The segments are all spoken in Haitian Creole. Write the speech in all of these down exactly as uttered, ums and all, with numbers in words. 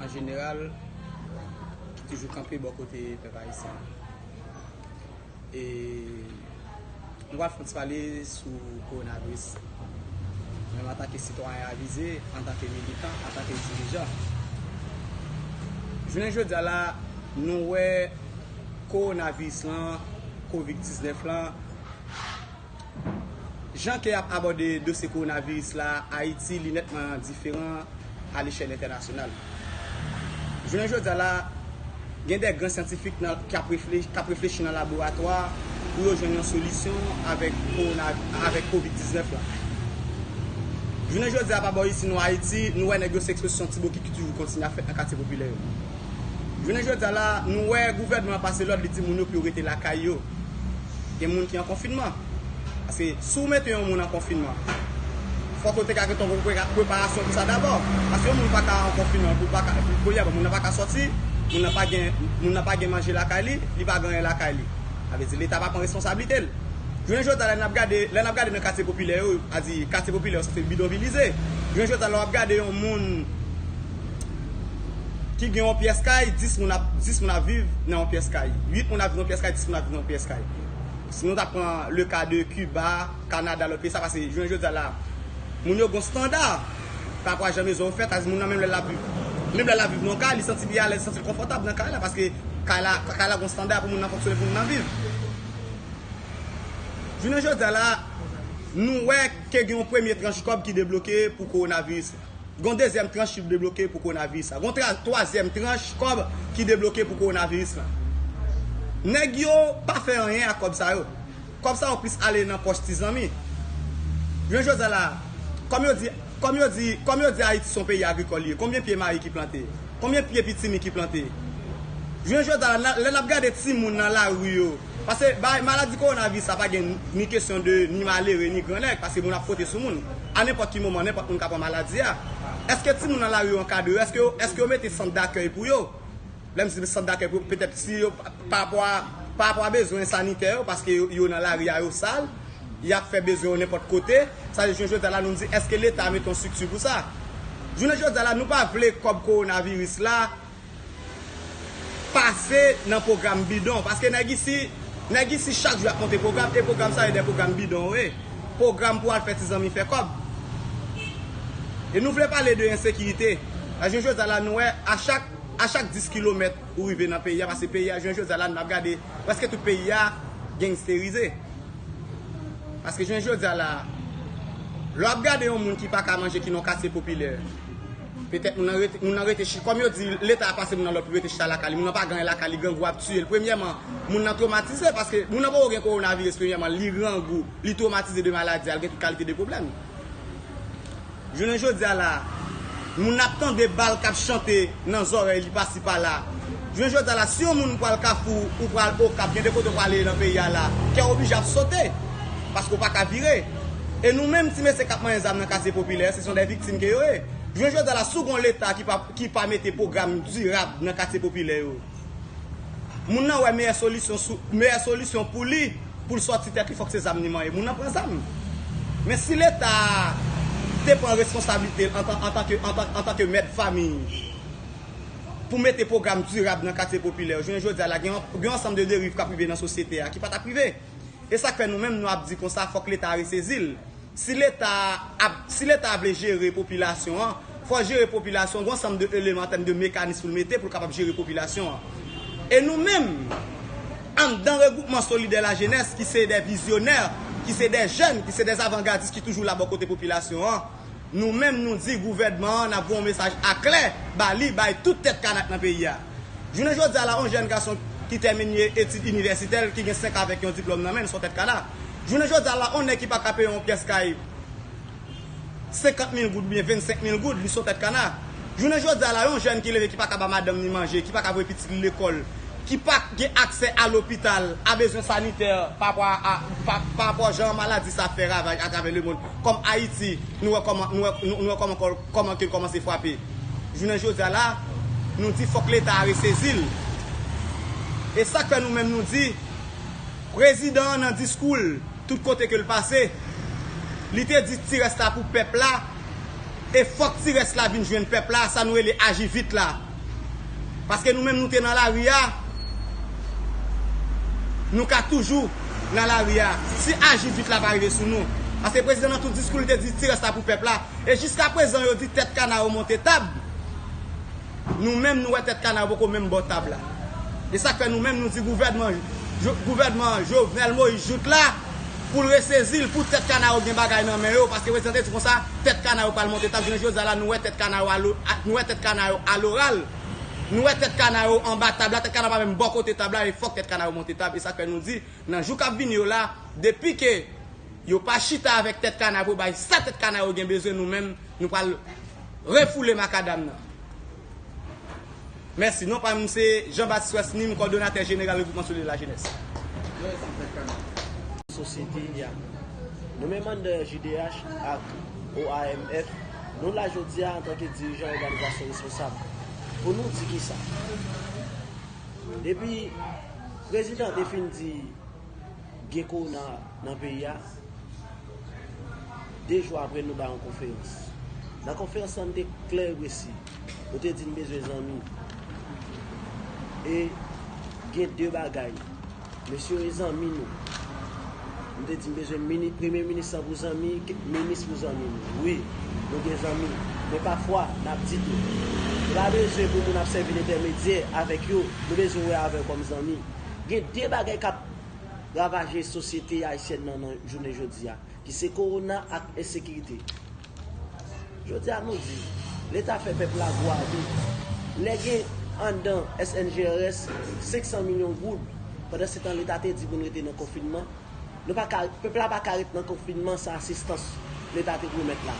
An jeneral, ki toujou kanpe bò kote pèp ayisyen. E nou pral fè yon ti pale sou kowonaviris. Menm antanke sitwayen avize, antanke militan, antanke dirijan. Jounen jodi a la, nou wè kowonaviris lan, kovid diznèf lan, jan ke y ap abòde dosye kowonaviris la Ayiti, li nètman diferan a lechèl entènasyonal. Jounen jodi a la, gen de gran syantifik nan, k ap refle-, k ap reflechi nan laboratwa pou yo jwenn yon solisyon avèk kowona-, avèk kovid diznèf la. Jounen jodi a, pa bò isi nou Ayiti, nou wè nèg yo se ekspoze yon ti bokit ki toujou kontinye ap fèt nan katye popilè yo. Jounen jodi a la, nou wè gouvènman an pase lòd, li di moun yo pou yo rete lakay yo. Gen moun ki an konfinman. Paske si w mete yon moun an konfinman, fòk ou te ka gen yon pre-, preparasyon pou sa dabò. Paske yon moun pa ka an konfinman, pou pa ka, premyèman, moun nan pa ka sòti, moun nan pa gen, moun nan pa gen manje lakay li, li pa gen anyen lakay li. Sa vle di Leta pa pran responsablite l. Jounen jodi a, lè n ap gade, lè n ap gade nan katye popilè yo, a di katye popilè yo sanse bidonvilize. Jounen jodi a, lè w ap gade yon moun ki gen yon pyès kay, dis moun ap, dis moun ap viv nan yon pyès kay. Uit moun ap viv nan yon pyès kay, dis moun ap viv nan yon pyès kay. Si nou ta pran le ka de Kiba, Kanada, lòt peyi sa, paske jounen jodi a la, moun yo gen yon estanda pa rapò a jan mezon yo fèt, sa vle di moun nan menm lè l ap viv, menm lè l ap viv nan yon kay, li santi li alèz, li santi l konfòtab nan kay la, paske kay la, kay la gen yon estanda pou moun nan fonksyone, pou moun nan viv. Jounen jodi a la, nou wè ke gen yon premye tranch kòb ki debloke pou kowonaviris la. Gen yon dezyèm tranch ki debloke pou kowonaviris la. Gen yon tra-, twazyèm tranch kòb ki debloke pou kowonaviris la. Nèg yo pa fè anyen ak kòb sa yo. Kòb sa yo plis ale nan pòch ti zanmi. Jounen jodi a la, kòm yo di, kòm yo di, kòm yo di Ayiti se yon peyi agrikòl li ye, konbyen pye mayi ki plante? Konbyen pye pitimi ki plante? Jounen jodi a la, lè n ap gade timoun nan lari yo, paske bay maladi kowonaviris sa pa gen ni kesyon de ni malere, ni gran nèg, paske moun ap fwote sou moun. A nenpòt ki moman, nenpòt moun ka pran maladi a. Èske timoun nan lari yo ankadre yo? Èske yo, èske yo mete sant dakèy pou yo? Lè m di sant dakèy pou yo, petèt si yo, pa rapò a, pa rapò a bezwen sanitè yo, paske yo, yo nan lari a, yo sal, y ap fè bezwen yo nenpòt kote. Sa vle di jounen jodi a la, nou di, èske Leta mete yon estrikti pou sa? Jounen jodi a la, nou pa vle kòb kowonaviris la pase nan pwogram bidon. Paske nèg isi, nèg isi chak jou ap monte pwogram, e pwogram sa yo de pwogram bidon yo ye. Pwogram pou al fè ti zanmi fè kòb. E nou vle pale de ensekirite. Jounen jodi a la, nou wè a chak, a chak dis kilomèt ou rive nan peyi a, paske peyi a, jounen jodi a la, n ap gade, prèske tout peyi a gangisterize. Paske jounen jodi a la, lè w ap gade yon moun ki pa ka manje, ki nan katye popilè, petèt moun nan rete, moun nan rete chi-, kòm yo di, Leta pase moun nan lòd pou rete chita lakay li, moun nan pa gen anyen lakay li, grangou ap tiye l. Premyèman, moun nan twomatize, paske moun nan poko gen kowonaviris, premyèman, li grangou, li twomatize de maladi a, l gen tout kalite de pwoblèm. Jounen jodi a la, moun ap tande bal k ap chante nan zòrèy li pasi pala. Jounen jodi a la, si yon moun pral Kafou ou pral Okap, gen de kote w prale nan peyi a la, kè w oblije ap sote, paske w pa ka vire. E nou menm, ti mesye k ap manyen zam nan katye popilè, se son de viktim ke yo ye. Jounen jodi a la, si w gen yon Leta ki pa, ki pa mete pwogram dirab nan katye popilè yo, moun nan wè meyè solisyon sou, meyè solisyon pou li, pou l sòti tèt li, fòk se zam li manyen. Moun nan pran zam. Men si Leta te pran responsablite l antan, antanke, antan, antanke mèt fanmi pou mete pwogram dirab nan katye popilè yo, jounen jodi a la, gen, gen yon ansanm de deriv k ap rive nan sosyete a ki pa t ap rive. E sa k fè nou menm nou ap di konsa, fòk Leta resezi l. Si Leta ap, si Leta vle jere popilasyon an, fò jere popilasyon, gen yon ansanm de eleman an tèm de mekanis pou l mete pou l kapab jere popilasyon an. E nou menm, anndan Regroupman Solidè Lajenès, ki se de vizyonè, ki se de jèn, ki se de avangadis ki toujou la bò kote popilasyon an, nou menm nou di gouvènman an, n ap voye yon mesaj aklè ba li, bay tout tèt kana k nan peyi a. Jounen jodi a la, yon jèn gason ki tèmine etid inivèsitè l, ki gen senk avèk yon diplòm nan men l, se yon tèt kana. Jounen jodi a la, yon nèg ki pa ka peye yon pyès kay senkant mil goud oubyen vennsenk mil goud, li se yon tèt kana. Jounen jodi a la, yon jèn ki leve, ki pa ka ba madanm li manje, ki pa ka voye pitit li lekòl, ki pa gen aksè a lopital, a bezwen sanitè, pa rapò a, a, pa, pa rapò jan maladi sa fè ravaj atravè lemonn, kòm Ayiti, nou wè kòman, nou wè, nou, nou wè kòman, kòman ke l kòmanse frape. Jounen jodi a la, nou di fòk Leta a resezi l. E sa k fè nou menm nou di, prezidan an nan diskou l, tout kote ke l pase, li te di ti rès la pou pèp la, e fòk ti rès la vin jwenn pèp la, sa nou rele aji vit la. Paske nou menm nou te nan lari a, nou ka toujou nan lari a. Si A J uit la pa rive sou nou. Paske prezidan nan tout diskou li te di ti rès la pou pèp la. E jiska prezan yo di tèt kana yo monte tab. Nou menm nou wè tèt kana yo poko menm bò tab la. E sa k fè nou menm nou di gouvènman Jo- gouvènman Jovenel Moïse jout la pou l resezi l pou tèt kana yo gen bagay nan men yo. Paske prezidan te di konsa tèt kana yo pral monte tab. Jounen jodi a la nou wè tèt kana yo alo- nou wè tèt kana yo aloral. Nou wè tèt kana yo anba tab la, tèt kana pa menm bò kote tab la, e fòk tèt kana yo monte tab. E sa k fè nou di, nan jou k ap vini yo la, depi ke yo pa chita avèk tèt kana pou bay sa tèt kana yo gen bezwen, nou menm, nou pral refoule makadam nan. Mèsi. Non pa m se Jean Baptiste Wesny, m kòdonatè jeneral Regroupman Solidè Lajenès. Sosyete a. Nou menm anndan J D H ak O A M F, nou la jodi a antanke dirijan òganizasyon responsab pou nou di kisa. Depi prezidan te fin di gen kowona nan peyi a, de jou apre nou bay yon konferans. Nan konferans lan, n te klè e presi. Nou te di n bezwen zanmi. E gen de bagay. Mesye yo e zanmi nou. M te di m bezwen mini, premye minis lan pou zanmi, ke- minis pou zanmi nou. Wi, nou gen zanmi. Men pafwa, n ap di tou. Nou pa bezwen pou moun ap sèvi d entèmedyè avèk yo. Nou bezwen wè avè yo kòm zanmi. Gen de bagay k ap ravaje sosyete ayisyèn nan, nan jounen jodi a, ki se kowona ak ensekirite. Jodi a nou di, Leta fè pèp la gwo abi. Lè gen anndan S N G R S senk san milyon goud, pandan se tan Leta te di pou n rete nan konfinman, nou pa ka, pèp la pa ka ret nan konfinman san asistans Leta te pwomèt la,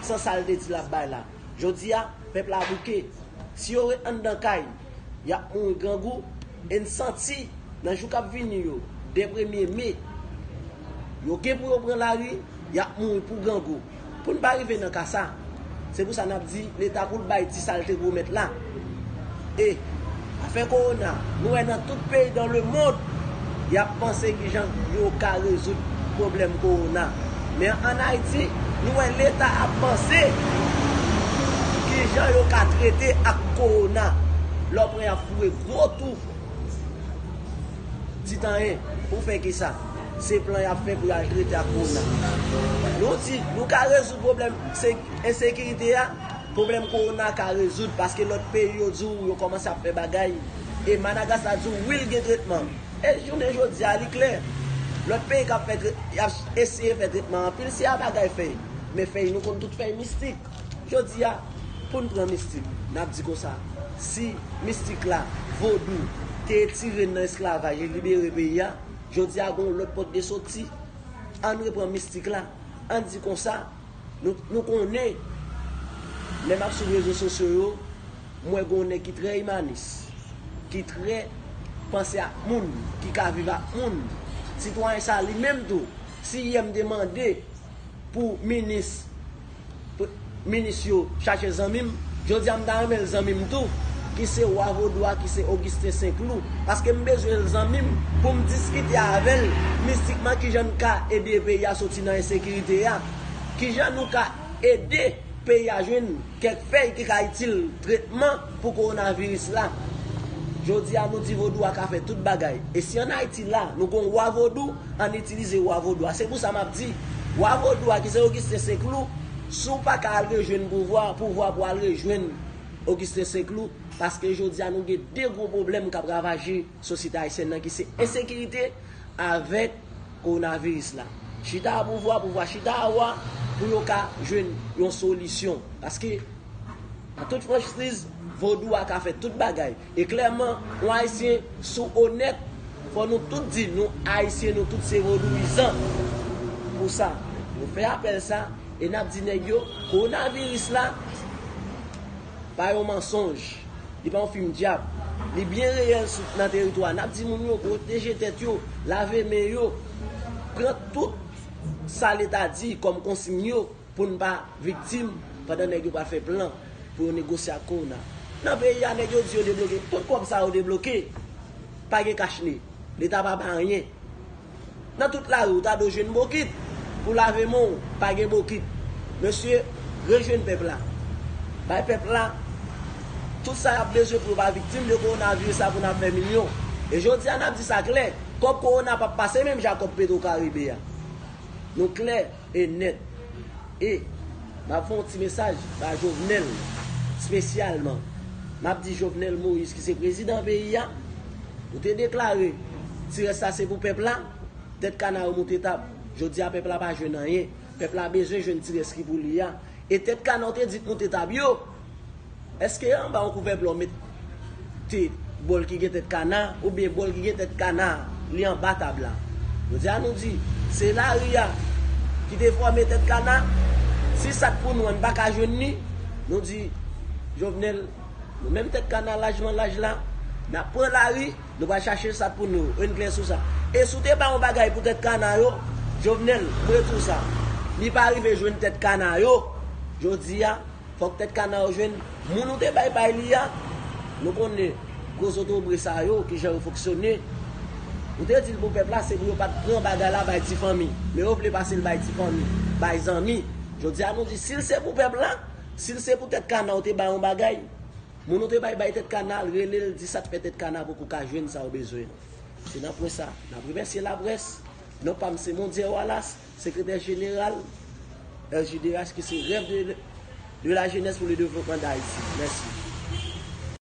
san sa l te di l ap bay la. Jodi a, pèp la bouke. Si yo ret anndan kay, y ap mouri grangou, e n santi, nan jou k ap vini yo, dè premye me, yo gen pou yo pran lari, y ap mouri pou grangou. Pou n pa rive nan ka sa, se pou sa n ap di Leta pou l bay ti sa l te pwomèt la. E, afè kowona, nou wè nan tout peyi dans le monde, y ap panse kijan yo ka rezoud pwoblèm kowona. Men ann Ayiti, nou wè Leta ap panse kijan yo ka trete ak kowona. Lè w pran y ap foure gwo tou. Ti tanyen, pou fè kisa? Se plan y ap fè pou y al trete ak kowona. Nou di, nou ka rezoud pwoblèm se- ensekirite a, pwoblèm kowona ka rezoud, paske lòt peyi yo di w yo kòmanse ap fè bagay. E Madagaska di w wi l gen tretman. E jounen jodi a, li klè. Lòt peyi k ap fè tre- y ap eseye fè tretman anpil, se a bagay fèy. Men fèy, nou konn tout fèy mistik. Jodi a, pou n pran mistik, n ap di konsa, si mistik la, vodou, te etire n nan esklavaj e libere peyi a, jodi a gen yon lòt pòt de soti. Ann reprann mistik la. Ann di konsa, nou, nou konnen, lè m ap swiv rezo sosyo yo, m wè gen yon nèg ki trè imanis, ki trè panse ak moun, ki ka viv ak moun. Sitwayen sa li menm tou, si yè m te mande pou minis, pou minis yo chache zanmi m, jodi a m ta renmen l zanmi m tou, ki se wa vodou a, ki se Augustin Saint-Cloud. Paske m bezwen l zanmi m pou m diskite avè l mistikman kijan n ka ede peyi a soti nan ensekirite a. Kijan nou ka ede peyi a jwenn kèk fèy ki ka itil tretman pou kowonaviris la. Jodi a, nou di vodou a ka fè tout bagay. E si ann Ayiti la, nou gon wa vodou, ann itilize wa vodou a. Se pou sa m ap di, wa vodou a ki se Augustin Saint-Cloud, si w pa ka al rejwenn pouvwa, pouvwa pou al rejwenn Augustin Saint-Cloud, paske jodi a nou gen de gwo pwoblèm k ap ravaje sosyete ayisyèn nan ki se ensekirite avèk kowonaviris la. Chita a pouvwa, pouvwa chita a wa pou yo ka jwenn yon solisyon. Paske, an tout franchiz, vodou a ka fè tout bagay. E klèman, yon Ayisyen, si w onèt, fò nou tout di, nou Ayisyen, nou tout se vodouyizan. Pou sa, nou fè apèl sa, e n ap di nèg yo, kowonaviris la, pa yon mansonj. Li pa yon fim dyab. Li byen reyèl sou, nan teritwa. N ap di moun yo pwoteje tèt yo, lave men yo, pran tout sa Leta di kòm konsign yo pou n pa viktim pandan nèg yo pral fè plan pou yo negosye ak kowona. Nan peyi a, nèg yo di yo debloke. Tout kòb sa yo debloke. Pa gen kach ne. Leta pa bay anyen. Nan tout lari, ou ta dwe jwenn bokit pou lave men w, pa gen bokit. Mesye, rejwenn pèp la. Bay pèp la Tout sa y ap bezwen pou yo pa viktim de kowonaviris la pou n ap fè milyon. E jodi a, n ap di sa klè, kòb kowona p ap pase menm jan ak kòb Petro Caribe a. Nou klè e nèt. E m ap fè yon ti mesaj ba Jovenel espesyalman. M ap di Jovenel Moïse ki se prezidan peyi a, ou te deklare ti rès la se pou pèp la, tèt kana yo moute tab. Jodi a pèp la pa jwenn anyen. Pèp la bezwen jwenn ti rès ki pou li a. E tèt kana w te di t moute tab yo, èske anba yon kouvèblan w mete bòl ki gen tèt kana, oubyen bòl ki gen tèt kana li anba tab la? Jodi a nou di, se lari a ki te fòme tèt kana. Si sa t pou nou an, n pa ka jwenn li. Nou di, Jovenel, nou menm tèt kana lajman laj la, n ap pran lari, nou pral chache sa t pou nou. N klè sou sa. E si w te bay yon bagay pou tèt kana yo, Jovenel, m redi w sa, li pa rive jwenn tèt kana yo. Jodi a, fòk tèt kana yo jwenn moun ou te bay bay li a. Nou konnen gwo zotobre sa yo, kijan yo fonksyone. Ou te di l pou pèp la, se pou yo pa t pran bagay la bay ti fanmi. Men yo vle pase l bay ti fanmi, bay zanmi. Jodi a nou di, si l se pou pèp la, si l se pou tèt kana ou te bay yon bagay, moun ou te bay bay tèt kana, rele l, di sa k fè tèt kana poko ka jwenn sa yo bezwen. Se nan pwen sa, n ap remèsye laprès. Non pa m se Mondier Wallace, sekretè jeneral L J D H, ki se Rêve de, de la Jeunesse pour le Développement d'Haïti. Mèsi.